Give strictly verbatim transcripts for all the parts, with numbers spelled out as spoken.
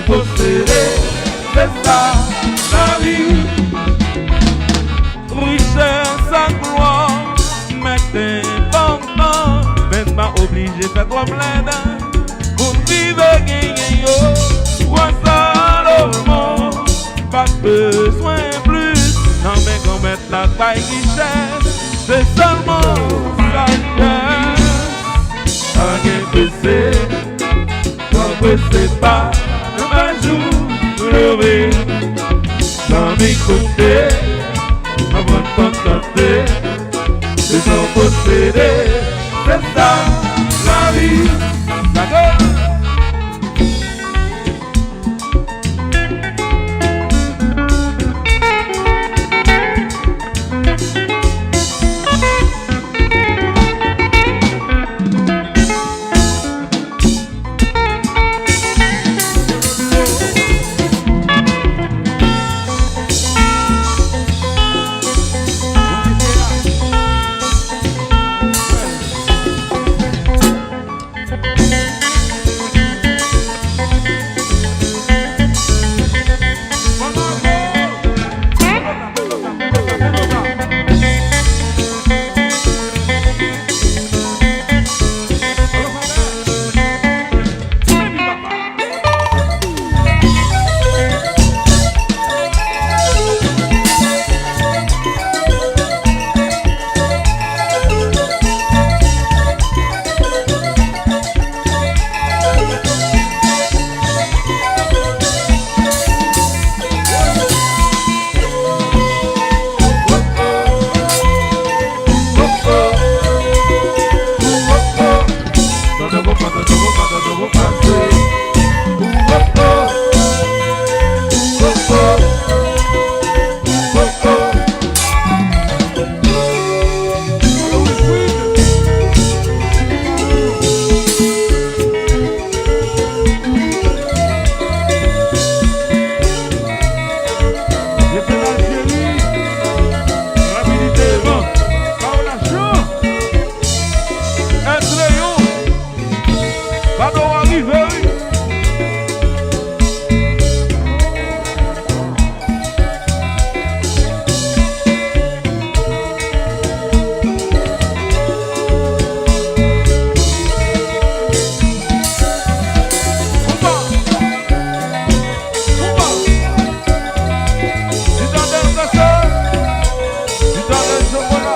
posede, se sa lavi. Richès ak glwa, mèt enpòtan, men pa oblije fè kòb ladan. Pou n rive genyen yo, wa Salomon pa t bezwen plis nan men granmèt la k bay richès, se sèlman sajès. Pa gen prese, pa prese pa, nan pa jou leve. Zanmi koute, aprann kontante, se sa w posede, se sa lavi. Lage! Rapidite, bon. Pawòl a chan. Entreyon. Bado a rive, wi. Koupa! Koupa! Ti tande l kase! Ti tande l chokola!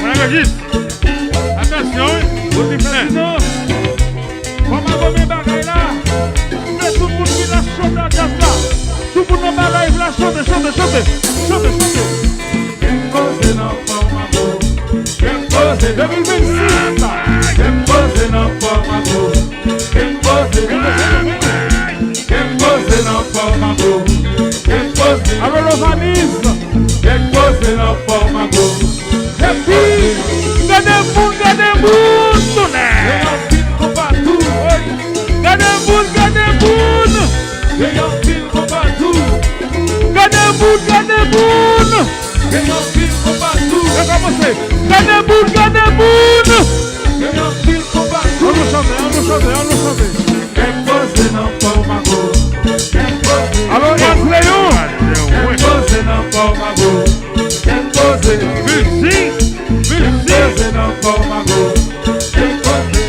Mwen rejis. Atansyon, wi. Kote fè. Kòman gòmen bagay la? Mwen tout moun ki nan chante nan djaz la. Tout moun nan bagay la, chante, chante, chante. Chante, chante. Gen koze nan fòm an kou. Gen koze. De mil vennsis la. Gen koze nan fòm an kou. Gen koze. Gen koze nan fòm an kou. Gen koze. Alo, Lovanis. Gen koze nan fòm an kou. Epi, gade moun, gade moun, tounen. Gen anpil konpa tou. Gade moun, gade moun. Gen anpil konpa tou. Gade moun, gade moun. Gen anpil konpa tou. Rekòmanse. Gade moun, gade moun. Gen anpil konpa tou. Ann nou chante, ann nou chante, ann nou chante. Gen koze nan fòm an kou. Gen koze.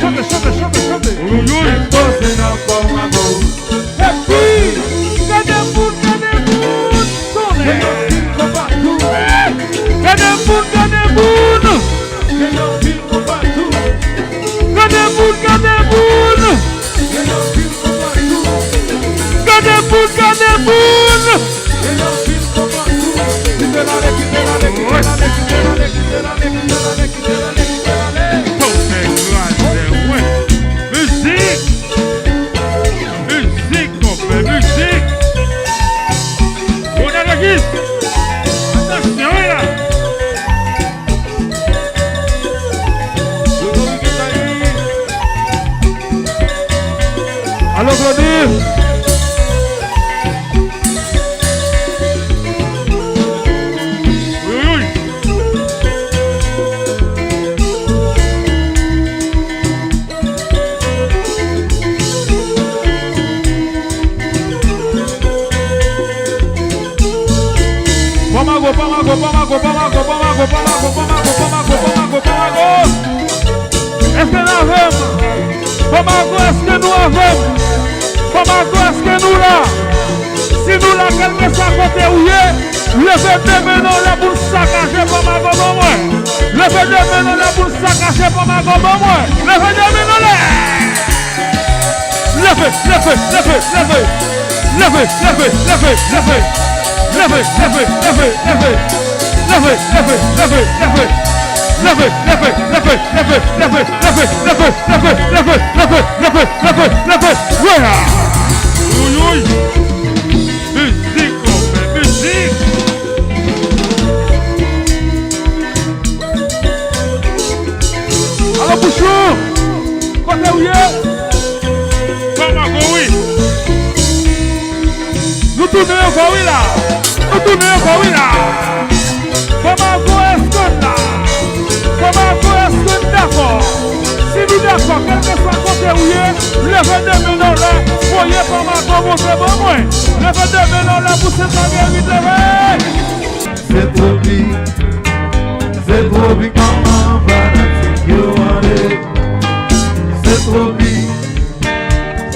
Chante, chante, chante, chante. Wi, wi. Epi, gade moun, gade moun. Gade moun, gade moun. Gade moun, gade moun. Gade moun, gade moun. Mizik! Mizik, konpè, mizik! Bonè Regis! Atansyon, wi la! Alo, Claude! Wi, wi, wi. Pamago, Pamago, Pamago. Èske n avè m? Pamago, èske nou avè m? Pamago, èske nou la? Si nou la, kèlkeswa kote ou ye, leve de men nou anlè pou n sakaje Pamago ban mwen. Leve de men nou anlè pou n sakaje Pamago ban mwen. Leve de men nou anlè. Leve, leve, leve, leve. Leve, leve, leve, leve. Leve, leve, leve, leve. Leve, leve, leve, leve. Leve, leve, leve, leve, leve. Leve, leve, leve, leve, leve, leve, leve, leve, leve. Woya! Woyoy! Mizik, konpè, mizik! Alo, Pouchon! Kote w ye? Pamago, wi! Nou tounen ankò, wi, la! Nou tounen ankò, wi, la! Pamago, èske n la? Pamago, èske n dakò? Si nou dakò, kèlkeswa kote ou ye, leve de men nou anlè, voye Pamago monte ban mwen. Leve de men nou anlè pou Sentmagerit, leve! Se twopik, se twopik, manman fanatik yo mande. Se twopik,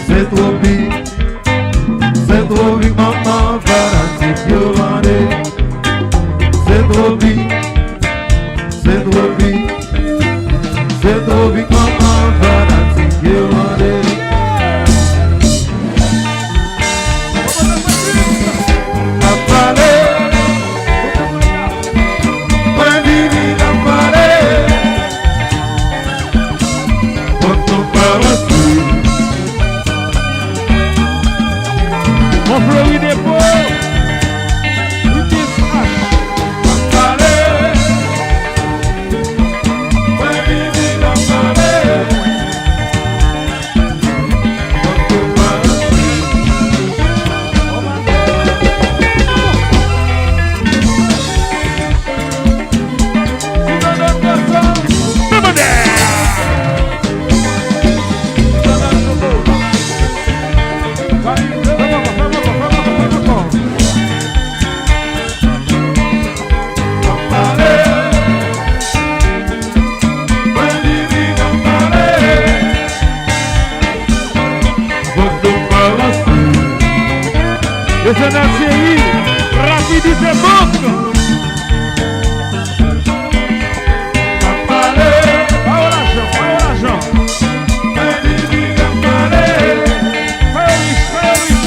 se twopik, se twopik, manman fanatik yo mande. Se twopik, se twopik, se twopik, manman fanatik yo mande. Ap pale, mwen vini ap pale. Bon, Floride Pro, Lucas H. Lejanè Thierry, rapidite bank. Pawòl ajan, pawòl ajan. Fè yo rich, fè yo rich.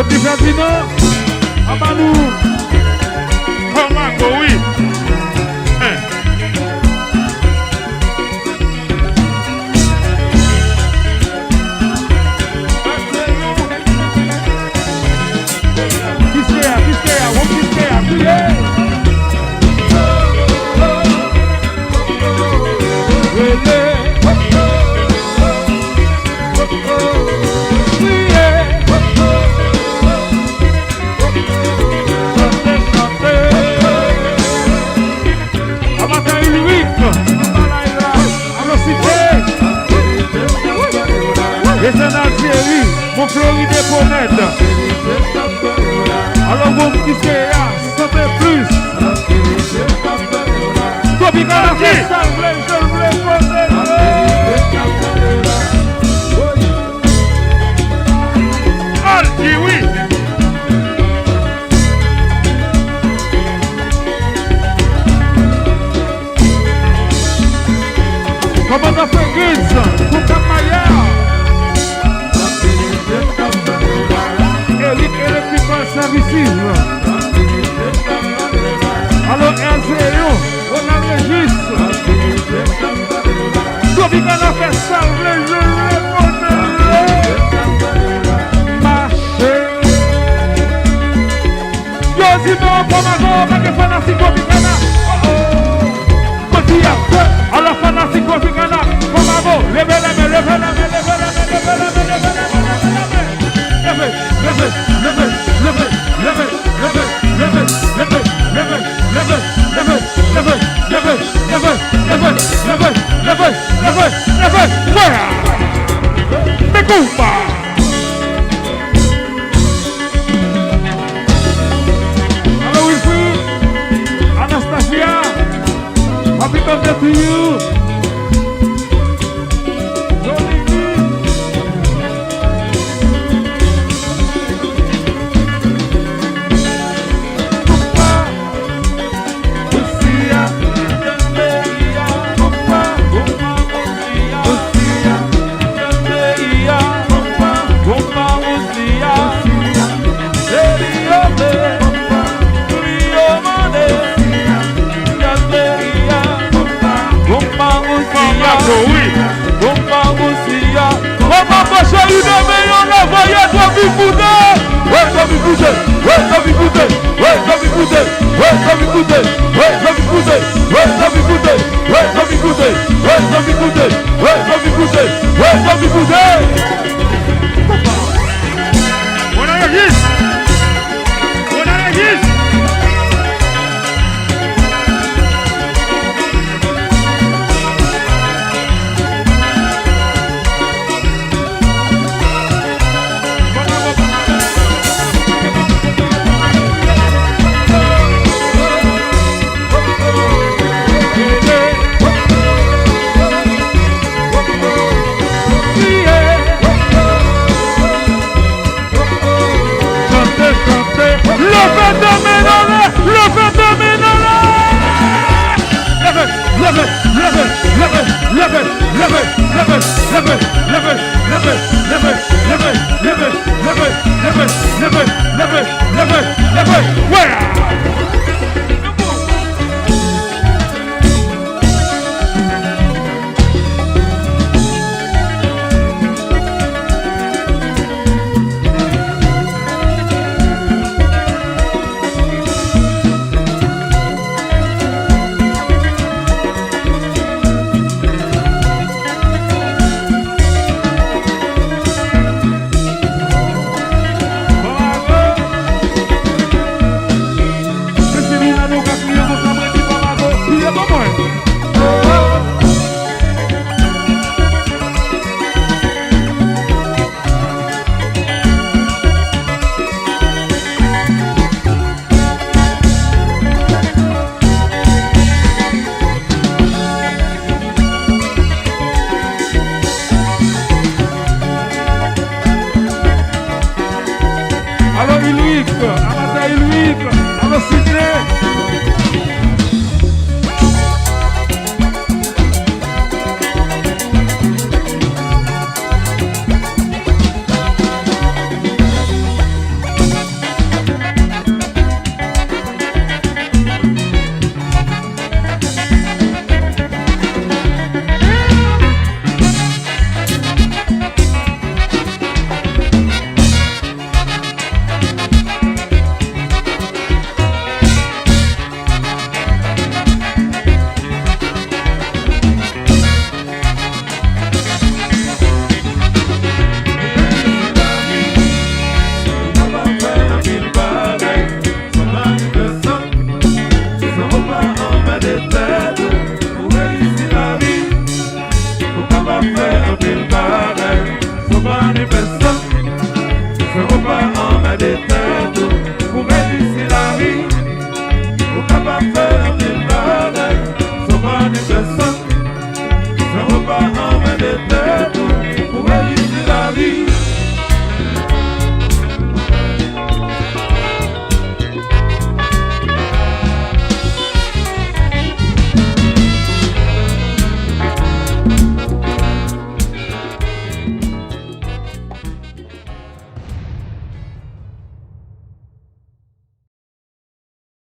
Ti Ferdinand, anba nou. Kòm ago, wi. Hein. Kiskeya, Kiskeya, wo Kiskeya, kriye. Rele. Kriye. Chante, chante. Amatè Ulric, anba live la. Alò, Site. Rezenal Thierry, Mont Floride Ponèd. Alò, bon, Kiskeya, Sante Plis. Tropicana fè sa l vle, jan l vle, kote l vle. Al di wi. Kòmandan Fredriz, Koukan Maya. Elite Electrical Services. Alò, Èzéyon, Ronald Régis. Tropicana fè sa l vle, jan l vle, kote l vle. Mache. Yo di non, Kòm ago, pa gen fanatik Tropicana. Oh, oh. Kòm di a, alò fanatik Tropicana, Kòm ago, leve lèmen, leve lèmen, leve lèmen, leve lèmen, leve lèmen, leve lèmen. Leve, leve, leve. Leve, leve, leve. Mwen! Mwen konba! Alò, Wilfrid, Anastasia, happy birthday to you. Joli vi. Kòm ago cheri, demen yon lè, voye Domi koute. Voye Domi koute, voye Domi koute, voye Domi koute, voye Domi koute, voye Domi koute, voye Domi koute, voye Domi koute, voye Domi koute, voye Domi koute, voye Domi koute. Ronald Régis. Ronald Régis. Chante, chante. Leve de men anlè, leve de men anlè. Leve, leve, leve. Wè! Alo Ulric, amatè Ulric, alo Sidney,